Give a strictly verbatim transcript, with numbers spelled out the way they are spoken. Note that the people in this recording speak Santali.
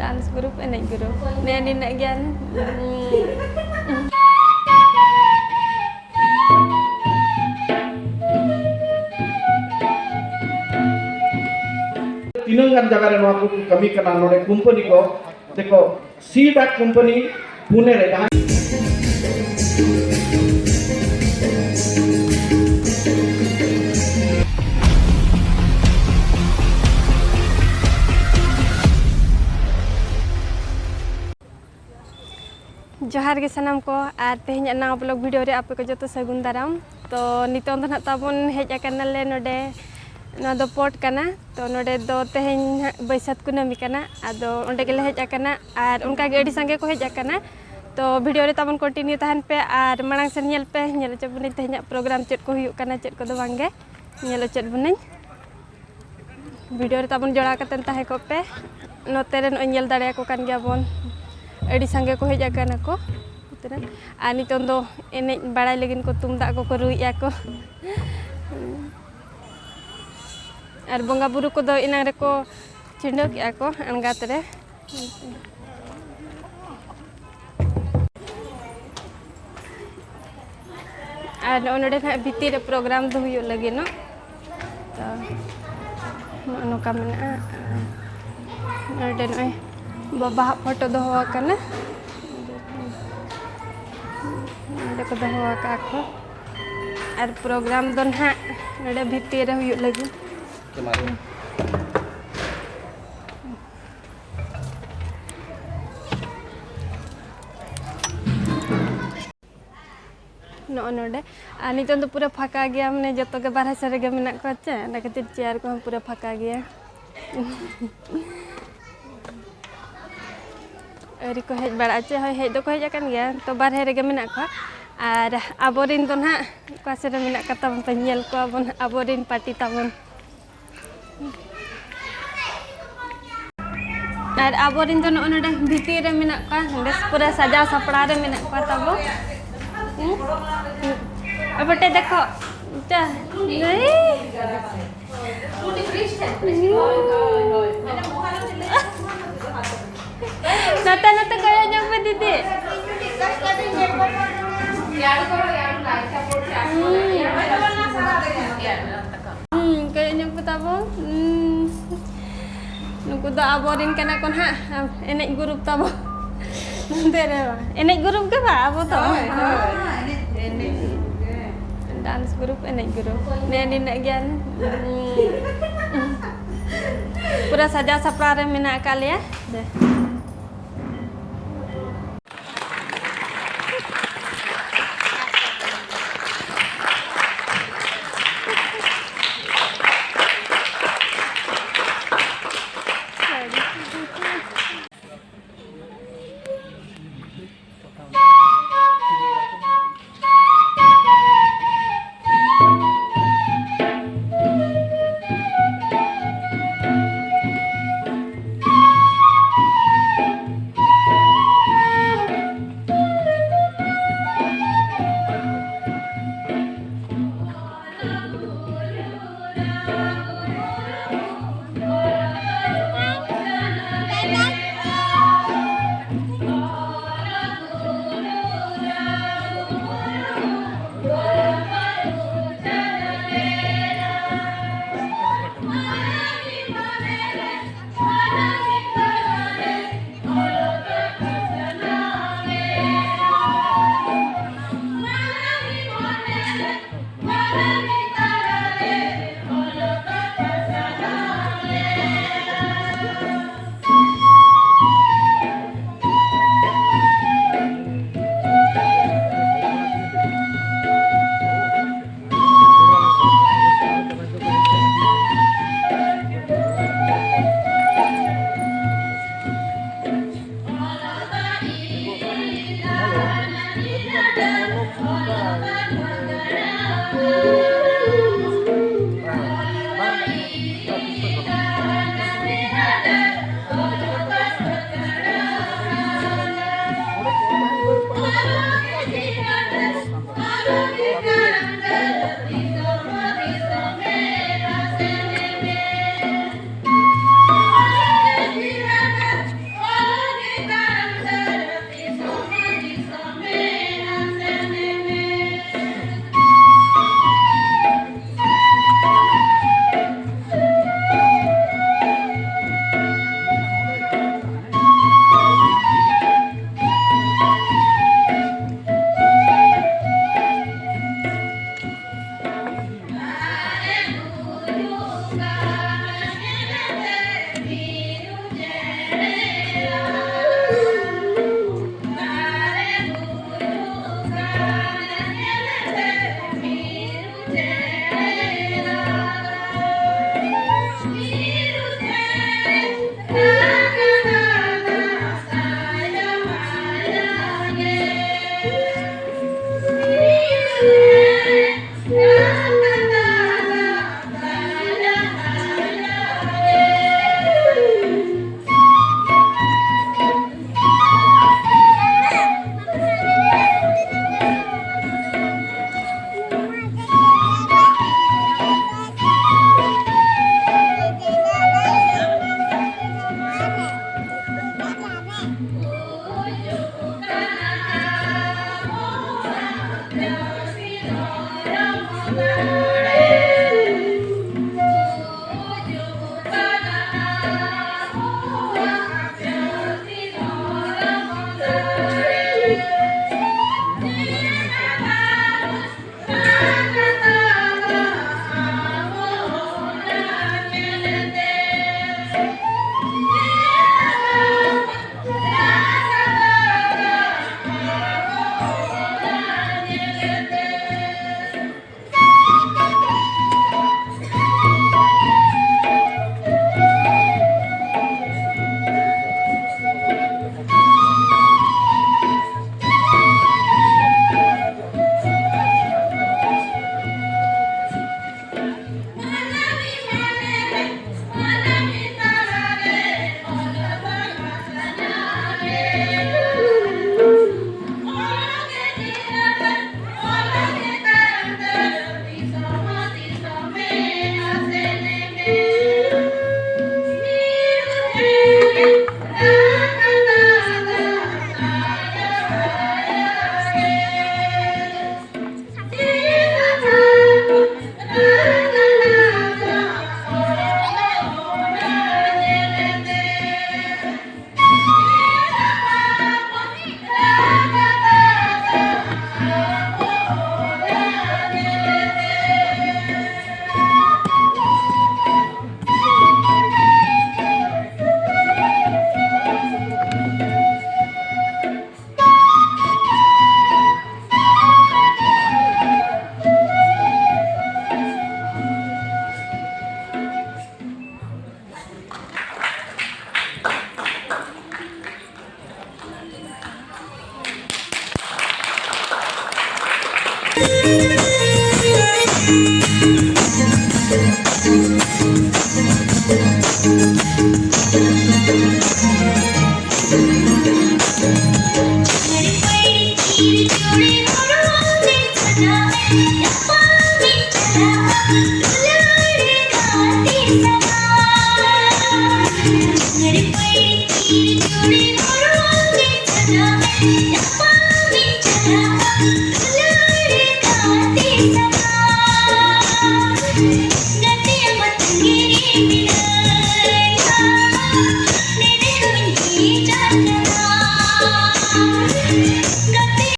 Dance group, ᱮᱱᱮᱡ group, ᱱᱮ ᱱᱤᱱᱟᱹᱜ ᱜᱮ᱾ ᱛᱤᱱᱟᱹᱜ ᱜᱟᱱ ᱡᱟᱭᱜᱟ ᱨᱮ ᱱᱚᱣᱟ ᱠᱚ ᱠᱟᱹᱢᱤ ᱠᱟᱱᱟ ᱱᱚᱰᱮ ᱠᱳᱢᱯᱟᱱᱤ ᱠᱚ, ᱫᱮᱠᱷᱚ, ᱥᱤ ᱰᱟᱠ ᱠᱳᱢᱯᱟᱱᱤ ᱯᱩᱱᱮ ᱨᱮ ᱡᱟᱦᱟᱸ ᱡᱚᱦᱟᱨ ᱜᱮ ᱥᱟᱱᱟᱢ ᱠᱚ, ᱟᱨ ᱛᱮᱦᱮᱧᱟᱜ ᱱᱟᱣᱟ vlog video ᱨᱮ ᱟᱯᱮ ᱠᱚ ᱡᱚᱛᱚ ᱥᱟᱹᱜᱩᱱ ᱫᱟᱨᱟᱢ᱾ ᱛᱚ ᱱᱤᱛᱚᱝ ᱫᱚ ᱱᱟᱦᱟᱜ ᱛᱟᱵᱚᱱ ᱦᱮᱡ ᱟᱠᱟᱱᱟᱞᱮ ᱱᱚᱰᱮ, ᱱᱚᱣᱟ ᱫᱚ port ᱠᱟᱱᱟ᱾ ᱛᱚ ᱱᱚᱰᱮ ᱫᱚ ᱛᱮᱦᱮᱧ ᱱᱟᱦᱟᱜ ᱵᱟᱹᱭᱥᱟᱹᱛ ᱠᱩᱱᱟᱹᱢᱤ ᱠᱟᱱᱟ, ᱟᱫᱚ ᱚᱸᱰᱮ ᱜᱮᱞᱮ ᱦᱮᱡ ᱟᱠᱟᱱᱟ, ᱟᱨ ᱚᱱᱠᱟ ᱜᱮ ᱟᱹᱰᱤ ᱥᱟᱸᱜᱮ ᱠᱚ ᱦᱮᱡ ᱟᱠᱟᱱᱟ᱾ ᱛᱚ video ᱨᱮ ᱛᱟᱵᱚᱱ continue ᱛᱟᱦᱮᱱ ᱯᱮ, ᱟᱨ ᱢᱟᱲᱟᱝ ᱥᱮᱱ ᱧᱮᱞ ᱯᱮ, ᱧᱮᱞ ᱦᱚᱪᱚ ᱵᱚᱱᱟᱹᱧ ᱛᱮᱦᱮᱧᱟᱜ program ᱪᱮᱫ ᱠᱚ ᱦᱩᱭᱩᱜ ᱠᱟᱱᱟ, ᱪᱮᱫ ᱠᱚᱫᱚ ᱵᱟᱝ ᱜᱮ, ᱧᱮᱞ ᱦᱚᱪᱚ ᱵᱚᱱᱟᱹᱧ᱾ Video ᱨᱮ ᱛᱟᱵᱚᱱ ᱡᱚᱲᱟᱣ ᱠᱟᱛᱮᱱ ᱛᱟᱦᱮᱸ ᱠᱚᱜ ᱯᱮ᱾ ᱱᱚᱛᱮ ᱨᱮ ᱱᱚᱜᱼᱚᱭ ᱧᱮᱞ ᱫᱟᱲᱮᱭᱟᱠᱚ ᱠᱟᱱ ᱜᱮᱭᱟ ᱵᱚᱱ, ᱟᱹᱰᱤ ᱥᱟᱸᱜᱮ ᱠᱚ ᱦᱮᱡ ᱟᱠᱟᱱᱟ ᱠᱚ᱾ ᱟᱨ ᱱᱤᱛᱚᱝ ᱫᱚ ᱮᱱᱮᱡ ᱵᱟᱲᱟᱭ ᱞᱟᱹᱜᱤᱫ ᱠᱚ, ᱛᱩᱢᱫᱟᱜ ᱠᱚᱠᱚ ᱨᱩᱭᱮᱫᱼᱟ ᱠᱚ᱾ ᱟᱨ ᱵᱚᱸᱜᱟ ᱵᱩᱨᱩ ᱠᱚᱫᱚ ᱮᱱᱟᱝ ᱨᱮᱠᱚ ᱪᱷᱤᱰᱟᱹᱣ ᱠᱮᱜᱼᱟ ᱠᱚ ᱟᱬᱜᱟᱛ ᱨᱮ᱾ ᱟᱨ ᱱᱚᱜᱼᱚ ᱱᱚᱰᱮ ᱱᱟᱦᱟᱜ ᱵᱷᱤᱛᱤᱨ ᱨᱮ program ᱫᱚ ᱦᱩᱭᱩᱜ ᱞᱟᱹᱜᱤᱫ ᱱᱚᱜ᱾ ᱛᱚ ᱱᱚᱜᱼᱚ ᱱᱚᱝᱠᱟ ᱢᱮᱱᱟᱜᱼᱟ᱾ ᱱᱚᱰᱮ ᱱᱚᱜᱼᱚᱭ ᱵᱟᱵᱟᱣᱟᱜ photo ᱫᱚᱦᱚ ᱟᱠᱟᱱᱟ, ᱱᱚᱰᱮ ᱠᱚ ᱫᱚᱦᱚ ᱟᱠᱟᱫ ᱠᱚ᱾ ᱟᱨ program ᱫᱚ ᱱᱟᱦᱟᱜ ᱱᱚᱰᱮ ᱵᱷᱤᱛᱤᱨ ᱨᱮ ᱦᱩᱭᱩᱜ ᱞᱟᱹᱜᱤᱫ᱾ ᱱᱚᱜᱼᱚ ᱱᱚᱰᱮ᱾ ᱟᱨ ᱱᱤᱛᱚᱝ ᱫᱚ ᱯᱩᱨᱟᱹ ᱯᱷᱟᱸᱠᱟ ᱜᱮᱭᱟ, ᱢᱟᱱᱮ ᱡᱚᱛᱚ ᱜᱮ ᱵᱟᱨᱦᱮ ᱥᱮᱫ ᱨᱮᱜᱮ ᱢᱮᱱᱟᱜ ᱠᱚᱣᱟ ᱪᱮ, ᱚᱱᱟ ᱠᱷᱟᱹᱛᱤᱨ chair ᱠᱚᱦᱚᱸ ᱯᱩᱨᱟᱹ ᱯᱷᱟᱸᱠᱟ ᱜᱮᱭᱟ᱾ ᱟᱹᱣᱨᱤ ᱠᱚ ᱦᱮᱡ ᱵᱟᱲᱟᱜᱼᱟ ᱪᱮ, ᱦᱳᱭ, ᱦᱮᱡ ᱫᱚᱠᱚ ᱦᱮᱡ ᱟᱠᱟᱱ ᱜᱮᱭᱟ, ᱛᱚ ᱵᱟᱨᱦᱮ ᱨᱮᱜᱮ ᱢᱮᱱᱟᱜ ᱠᱚᱣᱟ᱾ ᱟᱨ ᱟᱵᱚᱨᱮᱱ ᱫᱚ ᱱᱟᱦᱟᱜ ᱚᱠᱟ ᱥᱮᱫ ᱨᱮ ᱢᱮᱱᱟᱜ ᱠᱚ ᱛᱟᱵᱚᱱ, ᱛᱚ ᱧᱮᱞ ᱠᱚᱣᱟ ᱵᱚᱱ ᱟᱵᱚᱨᱮᱱ party ᱛᱟᱵᱚᱱ᱾ ᱟᱨ ᱟᱵᱚᱨᱮᱱ ᱫᱚ ᱱᱚᱜᱼᱚ ᱱᱚᱰᱮ ᱵᱷᱤᱛᱤᱨ ᱨᱮ ᱢᱮᱱᱟᱜ ᱠᱚᱣᱟ, ᱵᱮᱥ ᱯᱩᱨᱟᱹ ᱥᱟᱡᱟᱣ ᱥᱟᱯᱲᱟᱣ ᱨᱮ ᱢᱮᱱᱟᱜ ᱠᱚᱣᱟ ᱛᱟᱵᱚ᱾ ᱦᱩᱸ? ᱟᱯᱮ ᱴᱷᱮᱡ ᱫᱮᱠᱷᱚ᱾ ᱪᱟ᱾ ᱦᱳᱭ, ᱦᱳᱭ, ᱦᱳᱭ᱾ ᱢᱟᱱᱮ ᱢᱚᱦᱟᱨᱚᱛᱤ ᱞᱟᱹᱜᱤᱫ ᱫᱚ ᱦᱟᱛᱟᱣᱟ᱾ ᱦᱩᱸ, ᱠᱚᱭᱚᱜ ᱧᱚᱜ ᱯᱮ ᱛᱟᱵᱚᱱ᱾ ᱦᱩᱸ, ᱱᱩᱠᱩ ᱫᱚ ᱟᱵᱚᱨᱮᱱ ᱠᱟᱱᱟ ᱠᱚ ᱱᱟᱦᱟᱜ, ᱮᱱᱮᱡ ᱜᱩᱨᱩᱯ ᱛᱟᱵᱚ᱾ ᱱᱚᱱᱛᱮ ᱨᱮ ᱵᱟᱝ᱾ ᱮᱱᱮᱡ ᱜᱩᱨᱩᱯ ᱜᱮ ᱵᱟᱝ, ᱟᱵᱚ ᱫᱚ᱾ ᱦᱳᱭ, ᱦᱳᱭ᱾ ᱮᱱᱮᱡ, ᱮᱱᱮᱡ ᱜᱩᱨᱩᱯ ᱜᱮ᱾ Dance group, ᱮᱱᱮᱡ group᱾ ᱱᱮ ᱱᱤᱱᱟᱹᱜ ᱜᱮ᱾ ᱯᱩᱨᱟᱹ ᱥᱟᱡᱟᱣ ᱥᱟᱯᱲᱟᱣ ᱨᱮ ᱢᱮᱱᱟᱜ ᱟᱠᱟᱫ ᱞᱮᱭᱟ᱾ ᱫᱮ᱾